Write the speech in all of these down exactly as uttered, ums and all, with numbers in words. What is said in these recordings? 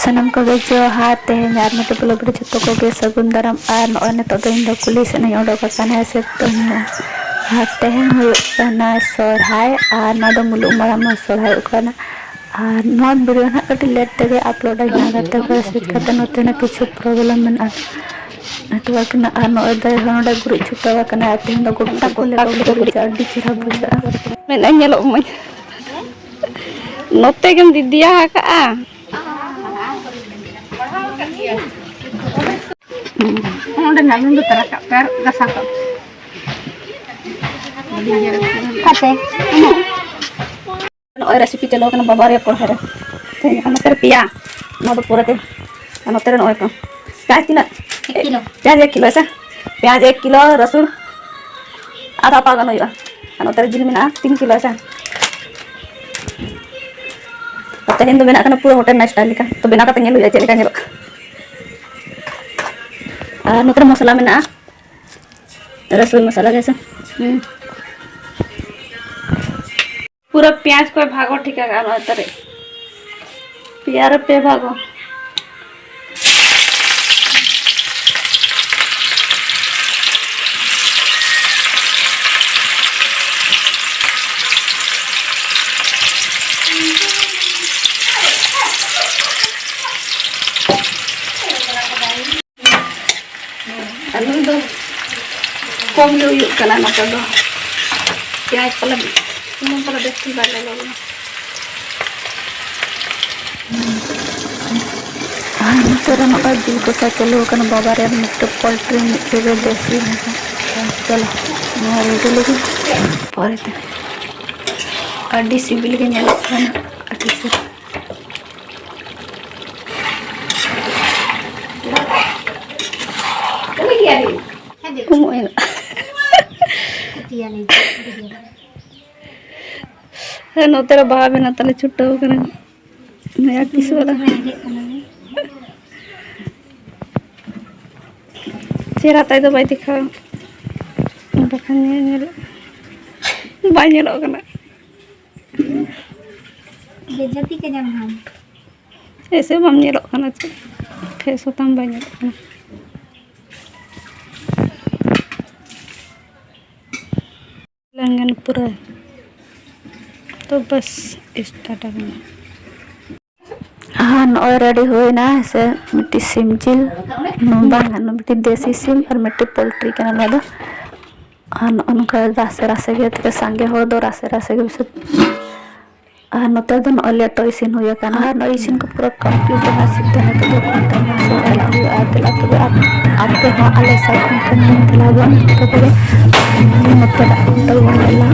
ᱥᱟᱱᱟᱢ ᱠᱚᱜᱮ ᱡᱚᱦᱟᱨ᱾ ᱛᱮᱦᱮᱧ ᱟᱨ ᱢᱤᱫᱴᱮᱱ vlog ᱨᱮ ᱡᱚᱛᱚ ᱠᱚᱜᱮ ᱥᱟᱹᱜᱩᱱ ᱫᱟᱨᱟᱢ᱾ ᱟᱨ ᱱᱚᱜᱼᱚᱭ ᱱᱤᱛᱚᱜ ᱫᱚ ᱤᱧ ᱫᱚ ᱠᱩᱞᱦᱤ ᱥᱮᱫ ᱤᱧ ᱚᱰᱚᱠ ᱟᱠᱟᱱᱟ ᱦᱤᱥᱟᱹᱵ ᱫᱚ ᱤᱧᱟᱹᱜ᱾ ᱟᱨ ᱛᱮᱦᱮᱧ ᱦᱩᱭᱩᱜ ᱠᱟᱱᱟ ᱥᱚᱨᱦᱟᱭ, ᱟᱨ ᱱᱚᱣᱟ ᱫᱚ ᱢᱩᱞᱩᱜ ᱢᱟᱨᱟᱝ ᱢᱟ ᱥᱚᱨᱦᱟᱭᱚᱜ ᱠᱟᱱᱟ᱾ ᱟᱨ ᱱᱚᱣᱟ video ᱱᱟᱦᱟᱜ ᱠᱟᱹᱴᱤᱡ late ᱛᱮᱜᱮ upload ᱟᱹᱧ ᱦᱟᱸᱜ, ᱜᱟᱛᱮ ᱠᱚ ᱥᱮᱡ ᱠᱟᱛᱮ ᱱᱚᱛᱮ ᱱᱟᱜ ᱠᱤᱪᱷᱩ problem ᱢᱮᱱᱟᱜᱼᱟ network ᱨᱮᱱᱟᱜ᱾ ᱟᱨ ᱱᱚᱜᱼᱚᱭ ᱫᱚ ᱱᱚᱰᱮ ᱜᱩᱨᱤᱡ ᱪᱷᱩᱴᱟᱹᱣ ᱟᱠᱟᱱᱟ, ᱟᱨ ᱛᱮᱦᱮᱧ ᱫᱚ ᱜᱚᱴᱟ ᱠᱩᱞᱦᱤ ᱠᱚ ᱜᱩᱨᱤᱡᱟ, ᱟᱹᱰᱤ ᱪᱮᱦᱨᱟ ᱵᱩᱡᱷᱟᱹᱜᱼᱟ᱾ ᱢᱮᱱᱟᱜᱼᱟ ᱧᱮᱞᱚᱜ ᱢᱟᱹᱧ᱾ ᱱᱚᱛᱮ ᱜᱮᱢ ᱫᱤᱫᱤᱭᱟ ᱟᱠᱟᱜᱼᱟ᱾ ᱚᱸᱰᱮ ᱱᱟᱜ ᱞᱩᱸᱰᱟᱹ ᱛᱟᱨᱟ ᱠᱟᱜ ᱯᱮ ᱟᱨ ᱜᱟᱥᱟᱣ ᱠᱟᱜ ᱯᱮ᱾ ᱠᱟᱛᱮ, ᱱᱚᱜᱼᱚᱭ recipe ᱪᱟᱹᱞᱩ ᱟᱠᱟᱱᱟ ᱵᱟᱵᱟ ᱨᱮ ᱠᱚᱲᱦᱟ ᱨᱮ᱾ ᱛᱮᱦᱮᱧ ᱟᱨ ᱱᱚᱛᱮ ᱨᱮ ᱯᱮᱸᱭᱟ, ᱱᱚᱣᱟ ᱫᱚ ᱯᱚᱨᱮᱛᱮ᱾ ᱟᱨ ᱱᱚᱛᱮ ᱨᱮ ᱱᱚᱜᱼᱚᱭ ᱠᱚ ᱯᱮᱸᱭᱟᱡᱽ ᱛᱤᱱᱟᱹᱜ? ᱮᱠ ᱠᱤᱞᱳ᱾ ᱯᱮᱸᱭᱟᱡᱽ ᱮᱠ ᱠᱤᱞᱳ ᱦᱮᱸ ᱥᱮ? ᱯᱮᱸᱭᱟᱡᱽ ᱮᱠ ᱠᱤᱞᱳ, ᱨᱟᱹᱥᱩᱱ ᱟᱫᱷᱟ ᱯᱟᱣ ᱜᱟᱱ ᱦᱩᱭᱩᱜᱼᱟ᱾ ᱟᱨ ᱱᱚᱛᱮ ᱨᱮ ᱡᱤᱞ ᱢᱮᱱᱟᱜᱼᱟ ᱛᱤᱱ ᱠᱤᱞᱳ ᱦᱮᱸ ᱥᱮ? ᱛᱮᱦᱮᱧ ᱫᱚ ᱵᱮᱱᱟᱜ ᱠᱟᱱᱟ ᱯᱩᱨᱟᱹ hotel ᱨᱮᱱᱟᱜ style ᱞᱮᱠᱟ, ᱛᱚ ᱵᱮᱱᱟᱣ ᱠᱟᱛᱮ ᱧᱮᱞ ᱦᱩᱭᱩᱜᱼᱟ ᱪᱮᱫ ᱞᱮᱠᱟ ᱧᱮᱞᱚᱜ ᱠᱟᱱᱟ᱾ ᱟᱨ ᱱᱚᱛᱮ ᱨᱮ ᱢᱚᱥᱞᱟ ᱢᱮᱱᱟᱜᱼᱟ, ᱨᱟᱹᱥᱩᱱ ᱢᱚᱥᱞᱟ ᱜᱮ ᱥᱮ᱾ ᱦᱩᱸ᱾ ᱯᱩᱨᱟᱹ ᱯᱮᱸᱭᱟᱡᱽ ᱠᱚᱭ ᱵᱷᱟᱜᱚ ᱴᱷᱤᱠ ᱟᱠᱟᱫᱼᱟ ᱱᱚᱜᱼᱚᱭ ᱛᱟᱨᱮ᱾ ᱯᱮᱭᱟ ᱨᱮ ᱯᱮ ᱵᱷᱟᱜᱚ᱾ ᱟᱹᱞᱩ ᱫᱚ ᱠᱚᱢ ᱜᱮ ᱦᱩᱭᱩᱜ ᱠᱟᱱᱟ ᱱᱚᱛᱮ ᱫᱚ᱾ ᱯᱮᱸᱭᱟᱡᱽ ᱯᱟᱞᱮ, ᱥᱩᱱᱩᱢ ᱯᱟᱞᱮ ᱵᱮᱥ ᱴᱷᱤᱠ ᱵᱟᱭ ᱞᱚᱞᱚ ᱞᱮᱱᱟ᱾ ᱟᱨ ᱱᱚᱛᱮ ᱨᱮ ᱱᱚᱜᱼᱚᱭ ᱡᱤᱞ ᱠᱚᱥᱟ ᱪᱟᱹᱞᱩ ᱟᱠᱟᱱᱟ᱾ ᱵᱟᱵᱟ ᱨᱮ ᱢᱤᱫᱴᱮᱱ poultry, ᱢᱤᱫᱴᱮᱱ ᱨᱮ ᱫᱮᱥᱤ᱾ ᱪᱚᱞᱚ, ᱱᱚᱣᱟ ready ᱞᱟᱹᱜᱤᱫ ᱯᱚᱨᱮᱛᱮ᱾ ᱟᱹᱰᱤ ᱥᱤᱵᱤᱞ ᱜᱮ ᱧᱮᱞᱚᱜ ᱠᱟᱱᱟ, ᱟᱹᱰᱤ ᱪᱮᱦᱨᱟ᱾ ᱩᱢᱩᱜ ᱮᱱᱟ᱾ ᱦᱮᱸ, ᱱᱚᱛᱮ ᱨᱮ ᱵᱟᱦᱟ ᱵᱮᱱᱟᱣ ᱛᱟᱞᱮ ᱪᱷᱩᱴᱟᱹᱣ ᱠᱟᱱᱟ᱾ ᱱᱚᱭᱟ ᱠᱤᱥᱩ ᱣᱟᱞᱟ᱾ ᱪᱮᱦᱨᱟ ᱛᱟᱭ ᱫᱚ ᱵᱟᱭ ᱫᱮᱠᱷᱟᱣᱟ, ᱵᱟᱠᱷᱟᱱ ᱧᱮᱞ ᱧᱮᱞᱚᱜ, ᱵᱟᱭ ᱧᱮᱞᱚᱜ ᱠᱟᱱᱟ᱾ ᱵᱮᱡᱟᱛᱤ ᱠᱟᱱᱟᱢ ᱟᱢ᱾ ᱮᱥᱮ ᱵᱟᱢ ᱧᱮᱞᱚᱜ ᱠᱟᱱᱟ, ᱪᱮᱫ ᱯᱷᱮᱥ ᱦᱚᱸᱛᱟᱢ ᱵᱟᱭ ᱧᱮᱞᱚᱜ ᱠᱟᱱᱟ᱾ ᱞᱮᱱᱜᱮᱱ ᱯᱩᱨᱟᱹ ᱛᱚ ᱵᱟᱥ ᱥᱴᱟᱨᱴ ᱟᱠᱟᱱᱟ᱾ ᱟᱨ ᱱᱚᱜᱼᱚᱭ ᱨᱮᱰᱤ ᱦᱩᱭᱱᱟ ᱥᱮ ᱢᱤᱫᱴᱤᱡ ᱥᱤᱢ ᱡᱤᱞ, ᱵᱟᱝ, ᱢᱤᱫᱴᱤᱡ ᱫᱮᱥᱤ ᱥᱤᱢ ᱟᱨ ᱢᱤᱫᱴᱤᱡ ᱯᱳᱞᱴᱨᱤ ᱠᱟᱱᱟ ᱱᱚᱣᱟ ᱫᱚ᱾ ᱟᱨ ᱱᱚᱜᱼᱚ ᱱᱚᱝᱠᱟ ᱨᱟᱥᱮ ᱨᱟᱥᱮ ᱜᱮ, ᱛᱚᱵᱮ ᱥᱟᱸᱜᱮ ᱦᱚᱲ ᱫᱚ ᱨᱟᱥᱮ ᱨᱟᱥᱮ ᱜᱮ ᱵᱮᱥᱤ᱾ ᱟᱨ ᱱᱚᱛᱮ ᱫᱚ ᱱᱚᱜᱼᱚᱭ ᱞᱮᱴᱚ ᱤᱥᱤᱱ ᱦᱩᱭ ᱟᱠᱟᱱᱟ᱾ ᱟᱨ ᱱᱚᱜᱼᱚᱭ ᱤᱥᱤᱱ ᱠᱚ ᱯᱩᱨᱟᱹ ᱠᱚᱢᱯᱞᱤᱴ ᱮᱱᱟ᱾ ᱥᱤᱫᱷᱟᱹ ᱱᱤᱛᱚᱜ ᱫᱚ ᱠᱷᱩᱱᱴᱟᱹᱣ ᱢᱟᱦᱟ ᱥᱮᱫ ᱪᱟᱞᱟᱜ ᱦᱩᱭᱩᱜᱼᱟ᱾ ᱫᱮᱞᱟ ᱛᱚᱵᱮ ᱟᱯ-, ᱟᱯᱮ ᱦᱚᱸ ᱟᱞᱮ ᱥᱟᱶ ᱠᱷᱩᱱᱴᱟᱹᱣ ᱧᱮᱞ ᱫᱮᱞᱟ ᱵᱚᱱ᱾ ᱛᱚᱵᱮ ᱱᱚᱛᱮᱱᱟᱜ ᱠᱷᱩᱱᱴᱟᱹᱣ ᱵᱚᱱ ᱧᱮᱞᱟ᱾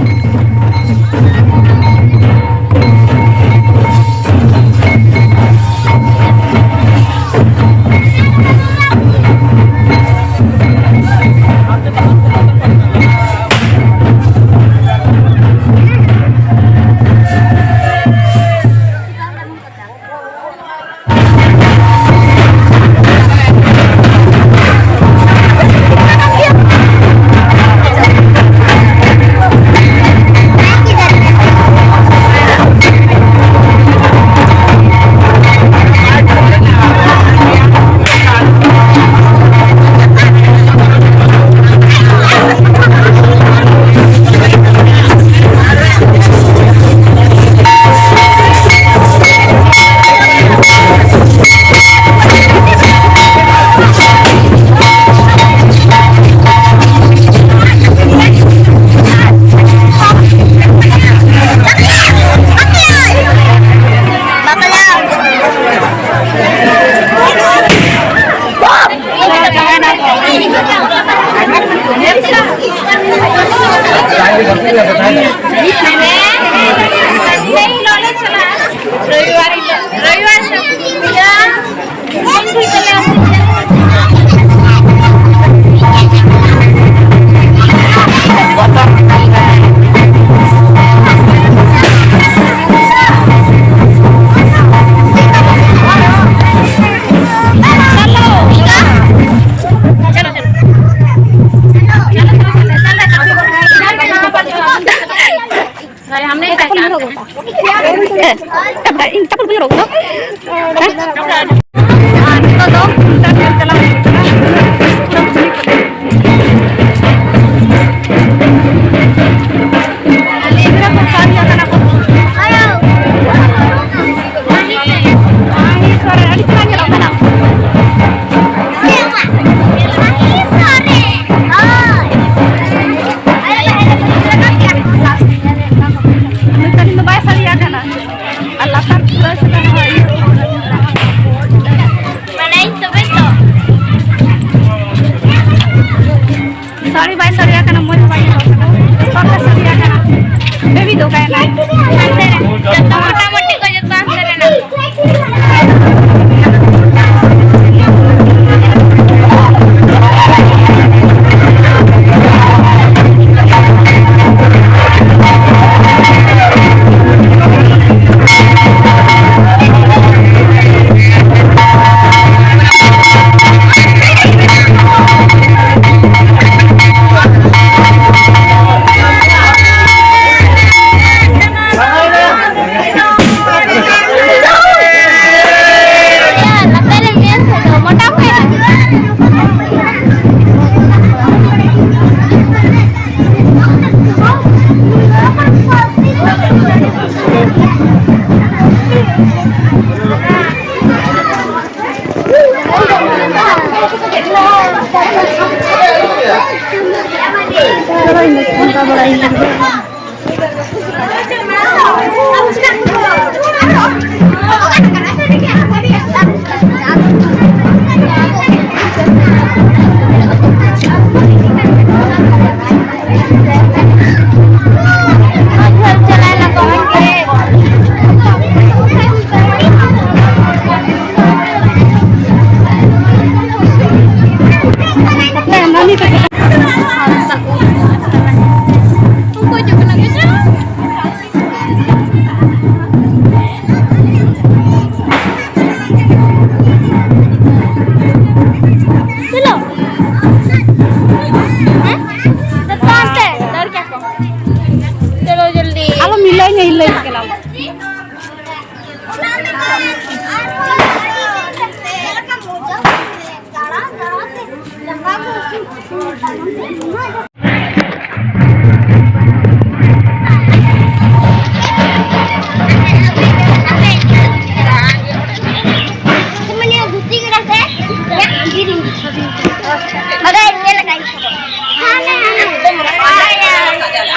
ᱮ, ᱤᱧ ᱪᱟᱯᱚᱞ ᱵᱟᱹᱧ ᱦᱚᱨᱚᱜ ᱠᱟᱫᱟ᱾ ᱟᱨ ᱱᱤᱛᱚᱜ ᱫᱚ ᱠᱷᱩᱱᱴᱟᱹᱣ ᱧᱮᱞ ᱪᱟᱞᱟᱣ ᱦᱩᱭᱩᱜ ᱠᱟᱱᱟ᱾ ᱜᱤᱫᱽᱨᱟᱹ ᱠᱚ ᱥᱟᱵ ᱧᱚᱜ ᱠᱟᱱᱟ ᱠᱚ᱾ ᱟᱹᱰᱤ ᱪᱮᱦᱨᱟ ᱧᱮᱞᱚᱜ ᱠᱟᱱᱟ᱾ ᱱᱩᱭ ᱛᱟᱹᱞᱤᱧ ᱫᱚ ᱵᱟᱭ ᱥᱟᱹᱨᱤᱭᱟ ᱠᱟᱱᱟ᱾ ᱟᱨ ᱞᱟᱛᱟᱨ ᱯᱩᱨᱟᱹ ᱥᱮᱫ ᱦᱚᱸ ᱤᱭᱟᱹ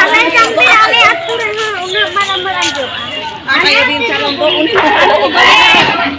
ᱟᱞᱮ ᱥᱟᱶᱛᱮ ᱟᱞᱮ ᱟᱹᱛᱩ ᱨᱮᱦᱚᱸ ᱩᱱᱟᱹᱜ ᱢᱟᱨᱟᱝ ᱢᱟᱨᱟᱝ ᱡᱚᱜᱼᱟ᱾ ᱟᱞᱮ ᱫᱤᱱ ᱪᱟᱞᱚᱢ ᱫᱚ ᱩᱱᱤ ᱦᱚᱸ ᱟᱞᱚ ᱩᱰᱩᱠ ᱫᱟᱲᱮᱭᱟᱜᱼᱟ᱾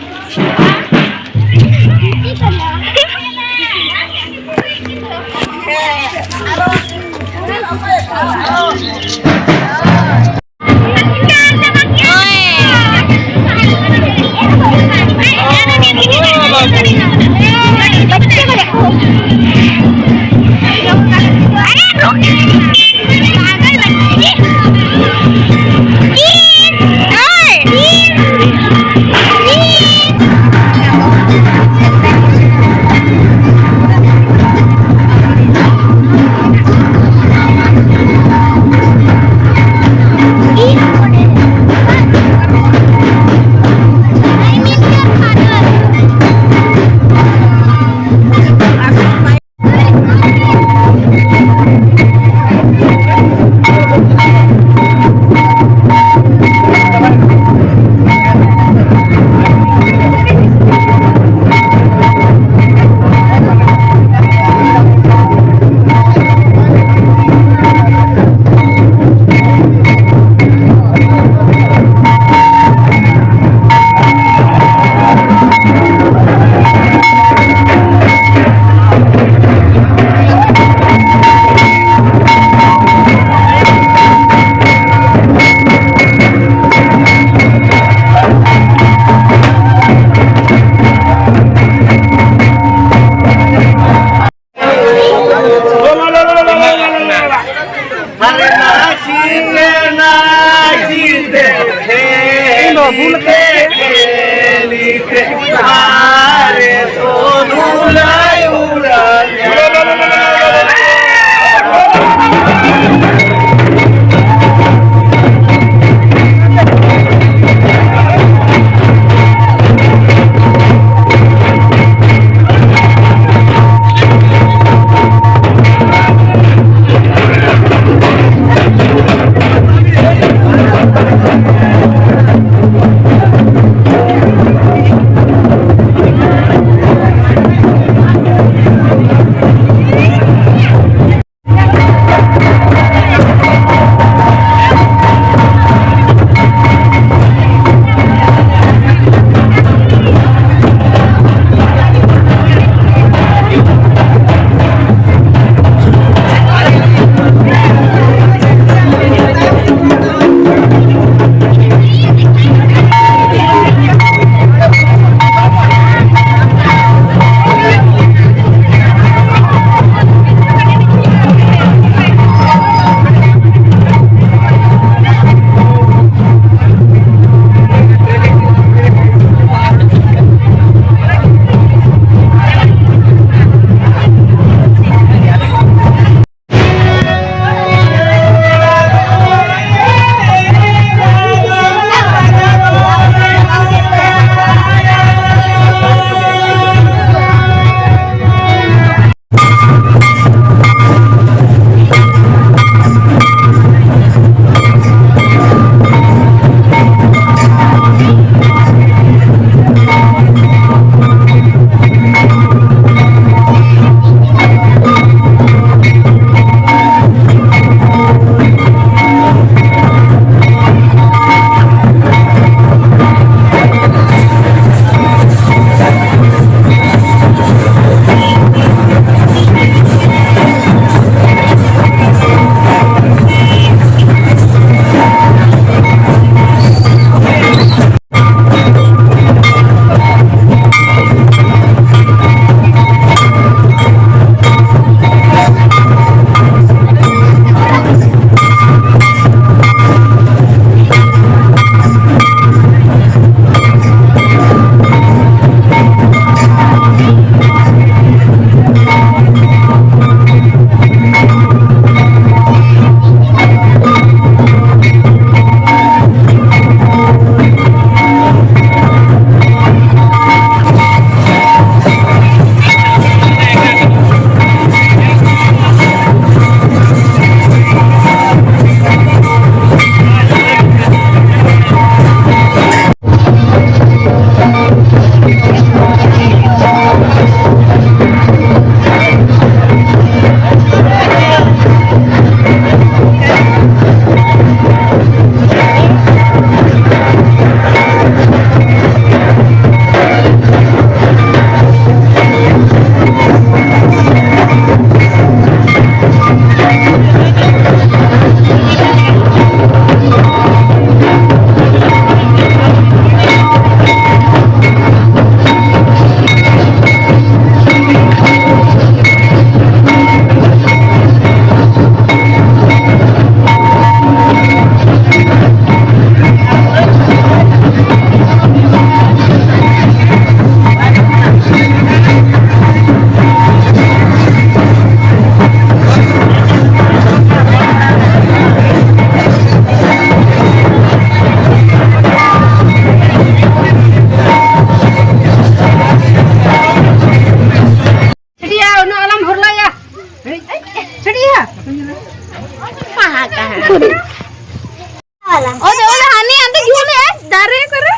ᱚᱫᱮ, ᱚᱫᱮ, ᱦᱟᱹᱱᱤ ᱟᱱᱛᱮ ᱡᱷᱩᱞᱮ ᱟᱭ, ᱫᱟᱨᱮ ᱠᱚᱨᱮ᱾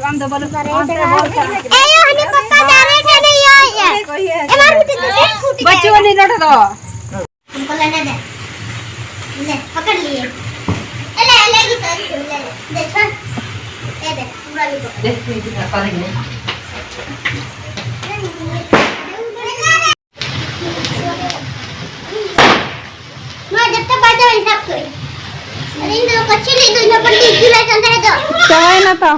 ᱟᱢ ᱫᱚ ᱵᱚᱞᱚ, ᱚᱱᱛᱮ ᱵᱚᱞᱚ ᱪᱟᱞᱟᱜ ᱢᱮ᱾ ᱮ, ᱦᱟᱹᱱᱤ ᱯᱟᱛᱟ ᱫᱟᱨᱮ ᱴᱷᱮᱱ ᱤᱭᱟᱹᱭᱮᱫᱼᱟ᱾ ᱮ, ᱢᱟᱨ ᱢᱤᱫᱴᱮᱱ ᱫᱚ ᱥᱮ ᱠᱷᱩᱴᱤ ᱵᱟᱹᱪᱩᱜ ᱟᱹᱱᱤᱡ ᱱᱚᱰᱮ ᱫᱚ᱾ हमको लेने दे। ले, पकड़ लिए। ए, ले, ले, ले, ले, ले, ले। दे, छोड़। ए, दे, पूरा ले पकड़। देख, देख, देख, पकड़ ले। ᱱᱚᱣᱟ ᱡᱚᱛᱚ ᱵᱟᱡᱟᱣ ᱦᱤᱥᱟᱹᱵ ᱠᱚ᱾ ᱟᱨ ᱤᱧ ᱫᱚ ᱠᱟᱹᱪᱤ ᱞᱟᱹᱜᱤᱫ ᱫᱚ ᱤᱧ ᱦᱚᱸ ᱵᱟᱹᱧ ᱤᱫᱤ ᱞᱟᱭ ᱠᱟᱱ ᱛᱟᱦᱮᱸ ᱫᱚ᱾ ᱪᱟᱵᱟᱭᱮᱱᱟ ᱛᱚ᱾